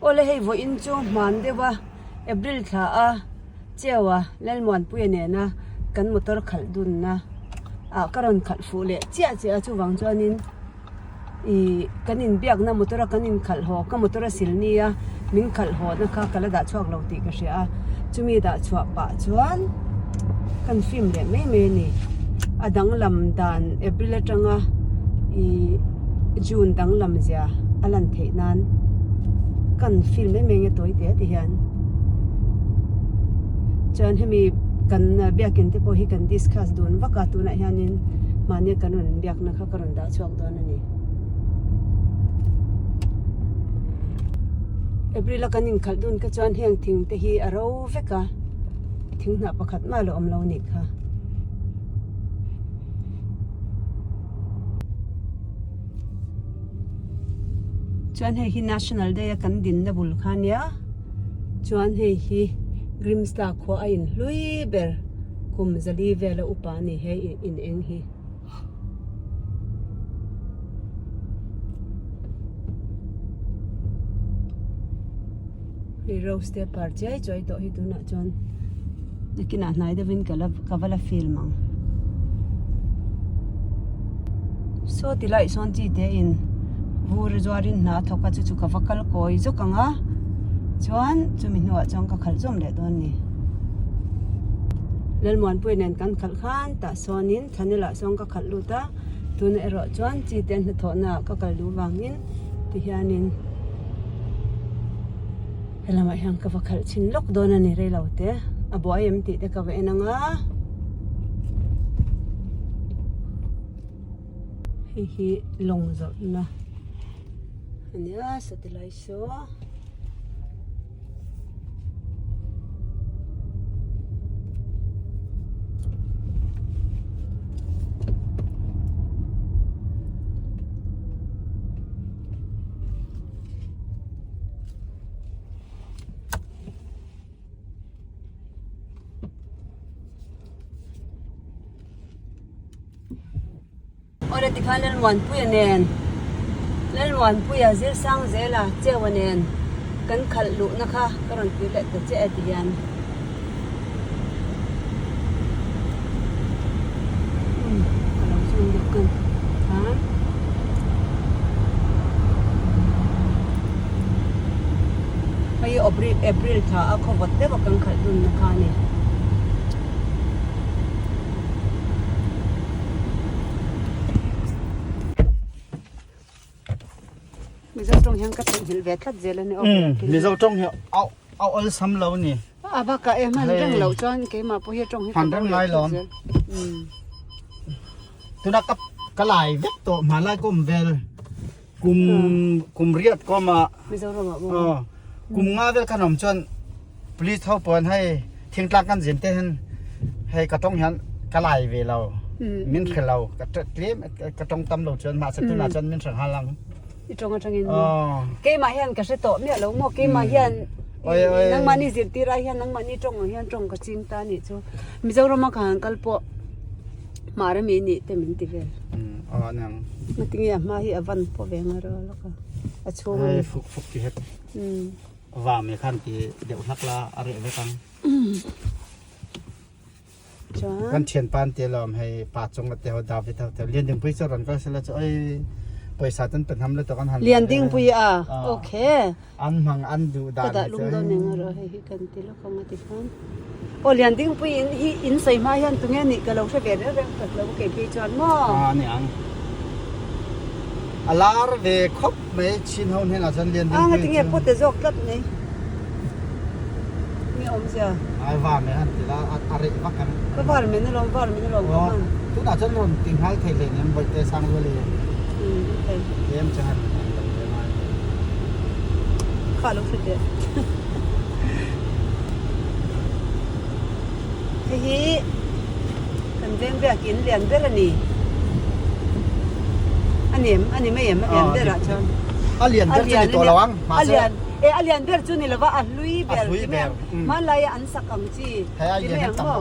Awle hei vawiin chu hman deuh a April thla a Cheu a Lalmuanpuia nena kan motor khalh dunna ah ka rawn khalh fuh leh chiah chiah a chuvang chuanin Ih kan inbiakna motor a kan inkhalh haw ka motor a sil nia min khalh haw na kha ka la dah chhuak lo tih ka hria a chumi dah chhuah pah chuan kan film leh mai mai a ni a danglam dan April atanga ih June danglam zia a lan theih nan kan film mai mai nge tawi te ti hian chuan hemi kan biakin te pawh hi kan discuss dun vak a tunah hianin mahni kan rawn biakna kha ka rawn dah chhuak dawn a ni. April a kan inkhalh dun kha chuan heng thing te hi a ro vek a, thing hnah pakhat mah la awm lo nih kha. Chuan hei hi National Day a kan dinna bul kha ania, chuan hei hi Grimsla khua a inhlui ber kum zali vela upa a ni he in eng hi. Hei rose te par chiai chuai tawh hi tunah chuan nakinah hnai deuhin ka la ka va la film ang saw ti laiah sawn chi te in vur zuarin hna a thawk a chu chu ka va kal kawi zawk ang a chuan chumi hnuah chuan ka khalh zawm leh dawn a ni Lalmuanpuia nen kan khalh khan tah sawnin channel ah sawn ka khalh lut a tunah erawh chuan chi te hnathawhna ah ka kal duh vangin tihianin helamah hian ka va khalh chhin lawk dawn a ni reilo te a buai em tih te ka va en ang a hei hi lawng zawrhna a nia satilai saw. Awle tikhan Lalmuanpuia nen Lalmuanpuia Zirsang zela Cheua nen kan khalh luhna kha ka rawn pui leh ta chiah e ti hian umm ka lo zoom deuh kan khan hei April thla a khaw vawt deuh a kan khalh dunna kha a ni. Mizo tawng hian ka theihnghilh ve tlat zel a ni aw. Mizo tawng hi a awlsam lo ni. A bakah e hman reng loh chuan keimah pawh hi a tawng hi ka hman reng ngai lo. Tuna ka ka lai vek tawh hmanlai ka awm vel kum kum riat ka awm a. Mizoram ah maw? Kum nga vel khan awm chuan Police ho pawn hei thingtlang kan zin te hian hei ka tawng hian ka lai ve lo min hre lo ka tlem ka tawng tam lo chuan mahse tunah chuan min hre nghal ang i tawng atangin keimah hian ka hre tawh miah lo maw keimah hian nangmahni zirtir ai hian nangmahni tawng ang hian tawng ka ching ta anih chu Mizoram a ka han kal pawh Marami nih te min ti vel ngatinge a hma hi a van pawh ve ngai ro lawk a a chhung ani fuk fuk ti het Vam e khan ti deuh hlak la a reh vek ang. Kan thian pan te lawm hei pa chung te ho David ho te Lian Dingpui chu ron kal sela chu oi poisa tan pe nam le to kan han Lian Dingpui a okay an mang an du dan ka dah lum dawn eng ro hei hi kan ti lawk ang ati khan o Lian Dingpui in hi in sei hma hian tunge nih ka lo hre ve reng reng tak lo kei phei chuan maw a ni ang a lar ve khawp Mai chin ho hnenah chuan lian ding pui chu. Tinge pawte zawk tlat mai. Nge awmzia? Ai var mai han ti la a reh vak ang. Ka var men alawm var men alawm ka hman. Tunah chuan rawn ti nghal thei hle nem bawihte sang lual i. Tlem chu han lo ve ngai. Kha lo hre teh. Hei hi kan veng biakin lian ber a ni. A ni em? A ni mai em? A lian berah chuan. A lian ber chu ni tawh lo ang. A lian e a lian ber chu ni lova a hlui ber ti mai ang. Hmanlaia an sak ang chi ti mai ang maw?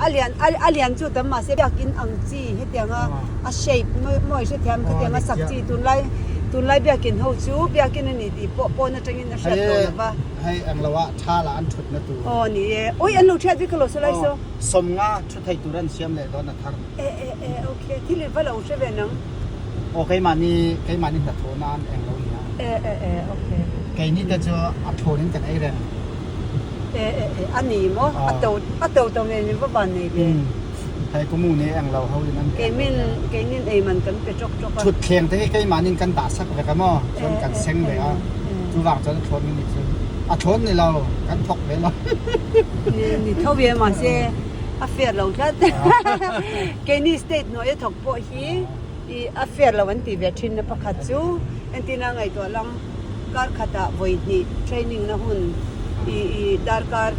A lian a lian chu tam mahse biakin ang chi hetianga a shape mawi hrethiam khatianga sak chi tunlai Tunlai biakin ho chu biakin a ni tih pawh pawn atangin a hriat tawh lo va. Hei eng lo ah tha lah an thutna tur. Aw ni e. Ui an lo hriat vek alo saw lai saw. 50 thu thei tur an siam leh dawn a thar. E e e okay thil i va lo hre ve nang. Aw keimahni keimahni hnathawh nan eng lo nia. E e e okay. Keini te chu a thawn in kan ei reng. E e e a ni maw a to a to to nen in va van nei ve. Hei kumu ni eng lo ho in an Keimin keinin ei man kan pe tawk tawk a. Thutthleng te hi keimahnin kan dah sak vek a maw chuan kan seng ve a chuvang chuan a thlawn ka ni chu a thlawn ni lo kan thawk ve lo. Ni tho ve mahse a fair lo tlat. Keini state hnuaia thawk pawh hi i a fair lo an tih ve thin na pakhat chu entina ngaihtuah lang kar khatah vawi hnih training na hun i i darkar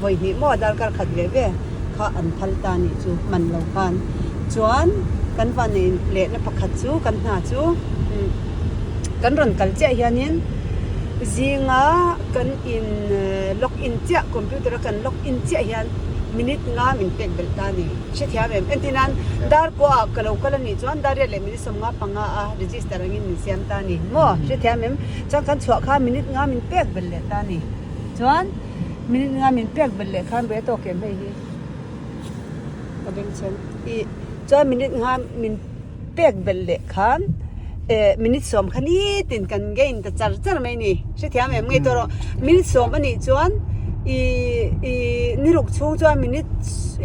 vawi hnih maw darkar khat ve ve kha an phal ta nih chu man lo khan chuan kan van nei lehna pakhat chu kan hna chu kan rawn kal chiah hianin zinga kan in log in chiah computer a kan log in chiah hian minute nga min pek belh ta a ni hrethiam em entir nan dar kuah ah ka lo kal a nih chuan dar riat leh minute 50 panga a register angin min siam ta a ni maw hrethiam em chuan kan chhuah kha minute nga min pek belh leh ta a ni chuan minute nga min pek belh leh khan buai a tawk em hei hi ka beng chhen ih chuan minute nga min pek belh leh khan eh minute sawm kha nitin kan gain ta char char mai a ni hrethiam em ngei tawh rawh minute sawm a nih chuan ih ih ni ruk chhung chuan minute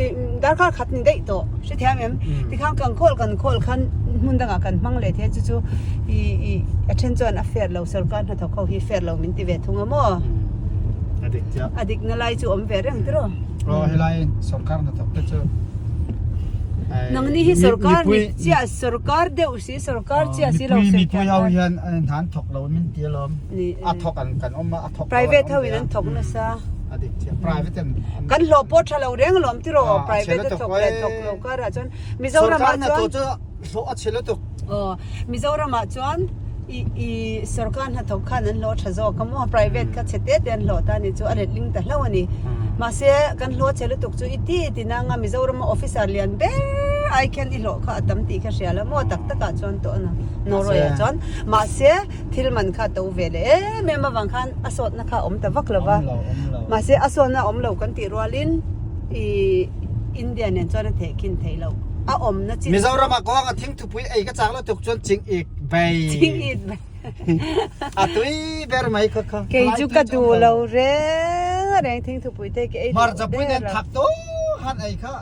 ih darkar khat ni daih tawh hrethiam em tikhan kan khawl kan khawl khan hmun dangah kan hmang leh thei a chu chu ih ih a then chuan a fair lo sorkar hnathawk ho hi fair lo min ti ve thung a maw a dik chiah a dik na lai chu awm ve reng tiraw aw helai sorkar hnathawk te chu Nangni hi sorkar ni chiah sorkar deuh si sorkar chiah si lo mipui mipui ho hian hna an thawk lo min ti alawm a thawk an kan awm a a thawk private ho in an thawk nasa a dik chiah private an kan hlawh pawh tha lo reng alawm tiraw private a thawk leh thawk lo karah chuan Mizoram ah chuan hlawh a chhe lutuk aw Mizoram ah chuan i i sorkar hnathawk khan an hlawh tha zawk a maw private kha chhe te te an hlawh ta a ni chu a retling ta hlauh a ni mahse kan hlawh chhe lutuk chu i ti ti nang a Mizoram a officer lian ber ai khian i hlawh kha a tam tih kha hria la maw tak takah chuan tawh a na Norway ah chuan mahse thil man kha a to ve leh em em avang khan a sawtna kha a awm ta vak lo va mahse a sawtna a awm lo kan tih rualin i India nen chuan a thehkhin theih loh a awmna chin Mizoram ah kawng a thingthupui ei ka chak lutuk chuan ching ik bai ching it bai a tui ber mai kha kha kei chu ka duh lo reng a reng thingthupui te ke ei duh hmarchapui nen thak to han ei kha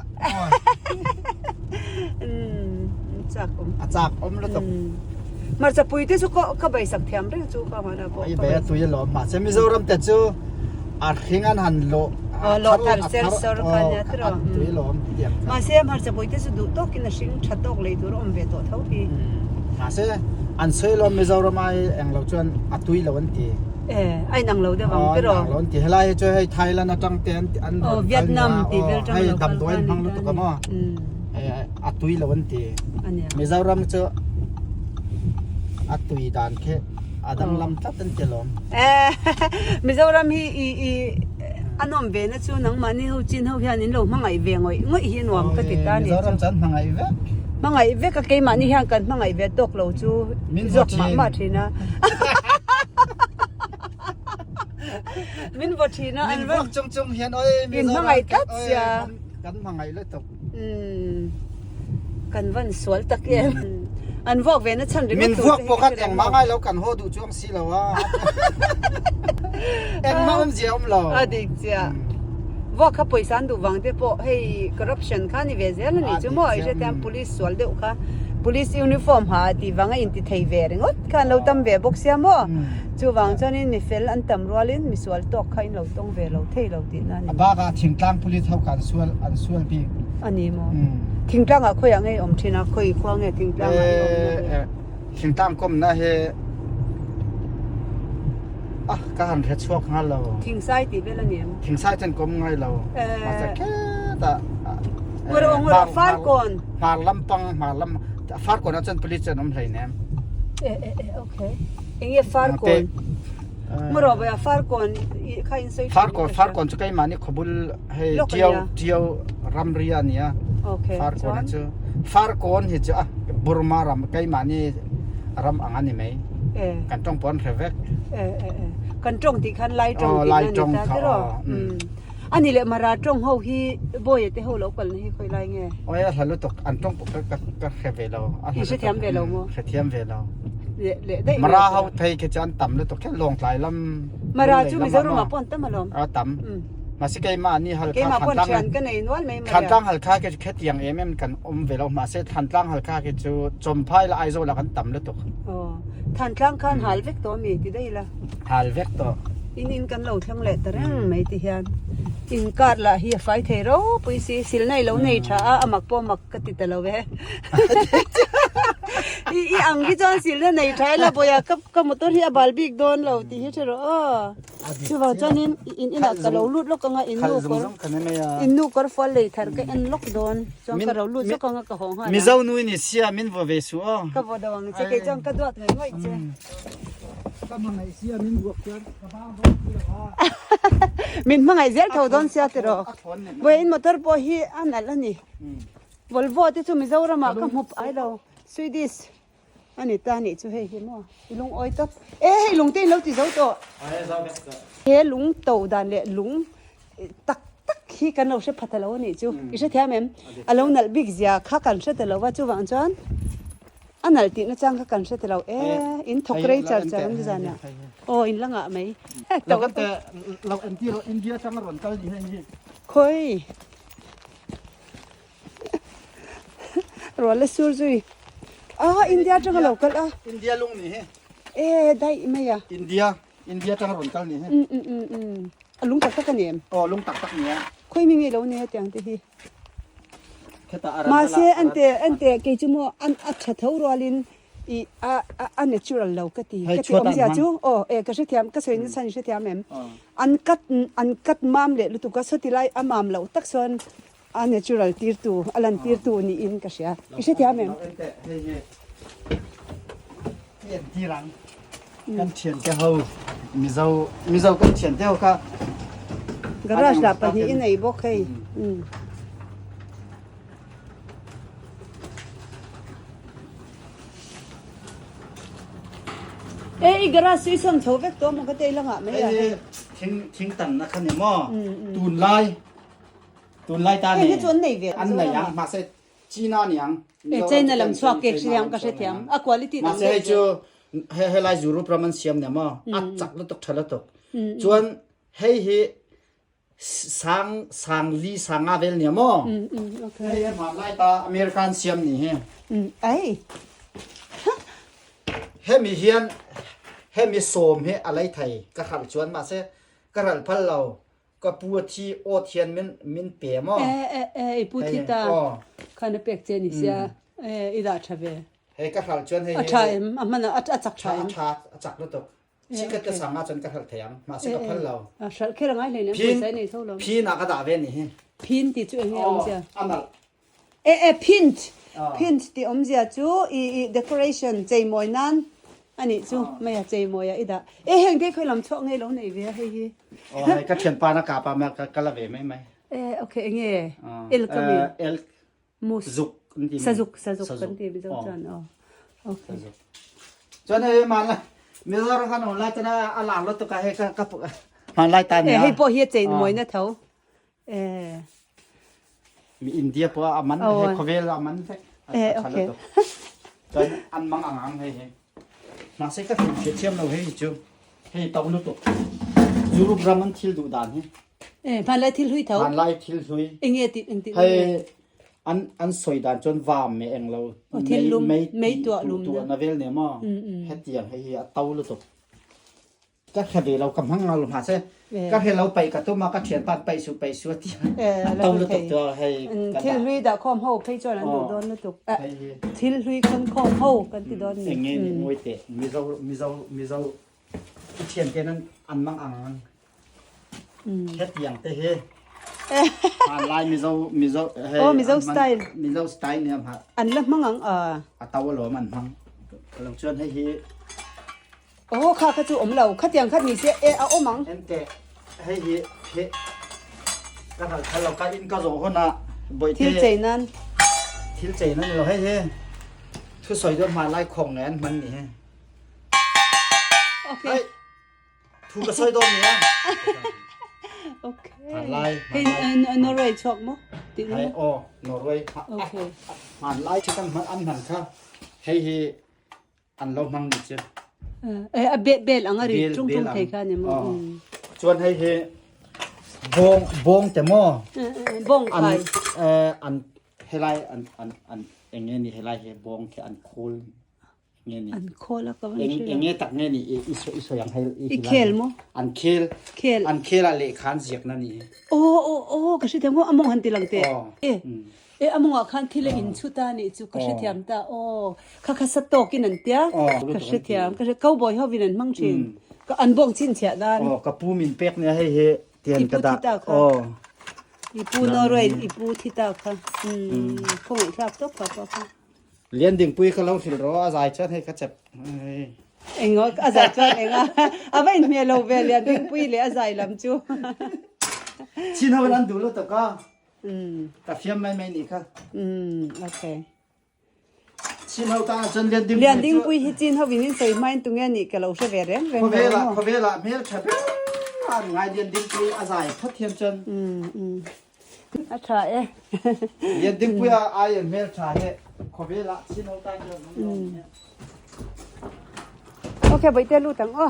chak awm a chak awm lutuk hmarchapui te chu ka bai sak thiam reng chu ka hmana pawh ai bai a tui alawm mahse Mizoram te chu a hring an han lawh lawh thar ser sawr kha nia tiraw tui alawm tiang mahse hmarchapui te chu duh tawkin a hring tha tawk lei tur a awm ve tawh tho hi mahse an sawi alawm Mizoram ai eng lo chuan a tui lo an ti e a inang lo deuh ang tiraw lo an ti helai hi chu hei Thailand atang te an an aw Vietnam tih vel tang hei damdawi an hmang lutuk a maw a tui lo an ti Mizoram chu a tui dan khi a danglam tlat an ti alawm. Mizoram hi i i a nawm ve na chu nangmahni ho chin ho hian in lo hmangaih ve ngawih ngawih hi nuam ka ti ta a ni chu. Mizoram chuan hmangaih vek. Hmangaih vek a keimahni hian kan hmangaih ve tawk lo chu zawk mah mah thin a. Min vaw thin a. Min vuak chung chung hian oi Mizoram. In hmangaih tlat sia. Kan hmangaih lutuk. Umm kan van sual tak em. An vuak ve na chhan ringawt Min vuak pawh khan engmah ngai lo kan haw duh chuang si lo a. Engmah awmzia awm lo. A dik chiah. Vuak kha pawisa an duh vang te pawh hei corruption kha ni ve zel a nih chu maw i hriat hian police sual deuh kha police uniform ha tih vanga inti thei ve ringawt kha an lo tam ve bawk sia maw. Chuvang chuanin mi fel an tam rualin mi sual tawk kha in lo tawng ve lo thei lo tihna a ni. A bakah thingtlang police ho kha an sual an sual bik. A ni maw? Thingtlang ah khawiah nge i awm thin a? Khawi khua nge thingtlang ah i awm na hi? Thingtlang kawmna hi ah ka han hre chhuak nghal lo. Thingsai tih vel a ni em? Thingsai chuan ka awm ngai lo. Mahse khetah Ngawrh ngawrh Farkawn. Hmar lampang hmar lam Farkawn ah chuan police chu an awm hleinem. E e e okay. Enge Farkawn? Ngawrh bawih ah Farkawn kha in sawi thin. Farkawn Farkawn chu keimahni khawbul hei Tiau Tiau ramri a nia. Okay. Farkawn chu Farkawn hi chu a Burma ram keimahni ram ang a ni mai. Kan tawng pawh an hre vek. Kan tawng tih khan Lai tawng tih na ni ta tiraw? A ni leh Mara tawng ho hi Bawia te ho lo kalna hi khawi lai nge? Awi a hla lutuk an tawng pawh ka ka hre ve lo. I hrethiam ve lo maw? Hrethiam ve lo. Mara ho phei khi chu an tam lutuk kher Lawngtlai lam. Mara chu Mizoram ah pawh an tam alawm. A tam. Mahse keimah ni Halkha Keimah pawh thian ka nei nual mai Mara. Thantlang Halkha khi chu khetiang em em kan awm ve lo mahse Thantlang Halkha khi chu Chawmphai la Aizawl ah kan tam lutuk. Aw Thantlang khan hal vek tawh ami ti daih la. Hal vek tawh. In in kan lo thleng leh ta reng mai ti hian in card lah hi a fai thei ropui si silna i lo nei tha a a mak pawh mak ka ti ta lo e i i ang hi chuan silna nei tha ila bawiha ka ka motor hi a bal bik dawn lo tih hi hre rawh aw chuvang chuanin in inah ka lo lut lawk anga in nu kawr in nu kawr fual lei thar ka en lawk dawn chuan ka lo lut zawk anga ka haw nghal ang. Mizo nu i ni sia min vaw ve suh aw. Ka vaw deuh ang che kei chuan ka duat ngawih ngawih che. Ka hmangaih sia min buak chuan ka bang dawn si lo a. Min hmangaih zel tho dawn sia tiraw. Vawiin motor pawh hi a nalh a ni. Volvo te chu Mizoram ah ka hmu ai lo. Swedish a ni ta nih chu hei hi maw. I lungawi tawp. E hei lung te in lo ti zo tawh. He lung to dan leh lung tak tak hi kan lo hre pha ta lo a nih chu. I hrethiam em? A lo nalh bik zia kha kan hre ta lo va chuvang chuan A nalh tih nachang kha kan hre ti lo e, in thawk rei char char an zan ah. Aw in la ngah mai. Lo kan te lo entir India atang a rawn kal ni hei hi. Khawi. Rual la sur zui. Ah India atang a lo kal a. India lung ni hi. E daih mai a. India India atang a rawn kal ni hi. Um um um um. A lung tak tak a ni em? Aw lung tak tak ni a. Khawi mi nge lo ni hetiang te hi. Mahse ante ante kei chu maw an a tha tho rualin i a a natural lo ka ti ka ti awmzia chu aw e ka hrethiam ka sawi nasa ni hrethiam em an cut an cut mam leh lutuk a sawti lai a mam loh tak chuan a natural tir tu a lan tir tu niin ka hria i hrethiam em. Kan thiante ho Mizo Mizo kan thiante ho kha Garage lah pahnih i nei bawk hei. E i garage chu i sawn chho vek tawh maw ka tei langah mai a hei. Thing thing tan na kha ni maw tunlai tunlai ta ni. Hei hi chu an nei ve. An nei ang mahse China niang. E China lam chhuak ke hriam ka hrethiam. A quality dang deuh. Mahse hei chu he helai Europe ram an siam nia maw. A chak lutuk tha lutuk. Chuan hei hi sang sang li sanga vel nia maw. Okay. Hei hmanlai ta American siam ni hi. Ai. Hemi hian hemi sawm hi a lei thei ka hralh chuan mahse ka hralh phal lo. Ka pu a thi awt hian min min pe maw? Eh eh eh i pu thi ta. Khan a pek che ni sia. Eh i dah tha ve. Hei ka hral chuan hei A tha em a hman a a chak tha em? A tha a chak lutuk. Chikat ka sang ah cun ka hral thei ang. Mahse ka phal lo. A hral kher angai hlei nem pawisa i nei tho lo. Phin ah ka dah ve ni hi. Phin ti chu eng nge awmzia? A nalh. Eh eh phint phint tih awmzia chu i i decoration cheimawi nan a nih chu mai a cheimawi ah i dah eh heng te khawi lam chhuak ngei lo nei ve a hei hi. Aw hei ka thianpa na kap ah ka la ve mai mai. Eh okay enge elk a mi? Elk Moose zuk an ti mi. Sazuk sazuk kan ti mizo chuan aw okay. Chuan hei hmanlai Mizoram kan awm lai chuan a lar lutuk a hei ka ka hmanlai ta nia. Eh hei pawh hi a cheimawi na tho. Eh. Mi India pawh a man hei khawvel a man vek. Eh okay. Chuan an mang ang ang hei hei. Mahse ka thil hriat thiam lo hei hi chu. Hei to lutuk. Europe ram an thil duh dan hi. Eh hmanlai thil hlui tho. Hmanlai thil hlui. Enge ti eng ti. Hei an an soi dan chuan vam me eng lo. Thil lum mei tuah lum na vel ne maw. Hetiang hei hi a to lutuk. Ka hre ve lo ka hmang lo hna se ka hre lo paih ka tum a ka thian pan paih su paih su a ti a to lutuk tu hei thil hlui dah khawm ho phei chuan an duh dawn lutuk thil hlui khawn khawm ho kan ti dawn ni enge ni ngoi te mizo mizo mizo i thian te nan an mang ang ang hetiang te hi hmanlai mizo mizo hei oh mizo style mizo style ni ha an la hmang ang a a to alawm an hmang lo chuan hei hi Aw kha kha chu awm lo, khatiang khat ni se e a awm ang. Enteh, hei hi he ka hngalh phal lo, ka in ka zawh hun ah bawihte Thil chei nan. Thil chei nan ni lo, hei hi thusawi deuh hmanlai khawng nge an hman ni hi. Okay. Hey, thu ka sawi dawn nia. Okay. Hmanlai, Hei hmanlai. Norway chhuak maw? Tih Hei na. aw, Norway. Okay. Hmanlai chu kan hman an hman kha. Hei hi an lo hmang ni chu. Eh a bel bel ang a ri tung tung thei kha ni maw. Chuan hei hi bawng bawng te maw? Bawng khai. An an helai an an an enge ni helai hi bawng khi an khawl nge ni. An khawl a ka van hre lo. Enge tak nge ni i i sawi ang hei i khel maw? An khel. Khel. An khel a lehkha an ziak na ni. Aw aw aw ka hre thiam maw amawng han ti lang teh. E E a mawngah khan thil a in chhut a nih chu ka hrethiam ta aw kha kha sa tawkin an tia ka hrethiam ka hre cowboy hovin an hmang thin ka an bawng chhinchhiah nan aw ka pu min pek nia hei hi tian ka dah i pu thi ta kha aw i pu Norway i pu thi ta kha um khawngaih thlak tawp kha pa kha Lian Dingpui ka lo hrilh rawh a zai chuan hei ka chep hei Engaw a zai chuan enga a va inhmeh lo ve Lian Dingpui leh a zai lam chu Chin ho in an duh lutuk a. Ka fiam mai mai nih kha. Okay. Chin ho ta cun Lian Dingpui Lian Dingpui hi Chin ho in in soi hmain tunge nih ka lo hre ve reng reng. Khawvel ah khawvel ah hmel tha ber an ngai Lian Dingpui a zai phot hian cun. A tha e. Lian Dingpui a ai hmel tha he khawvel ah Chin ho ta cun. Okay, boite lu tang o.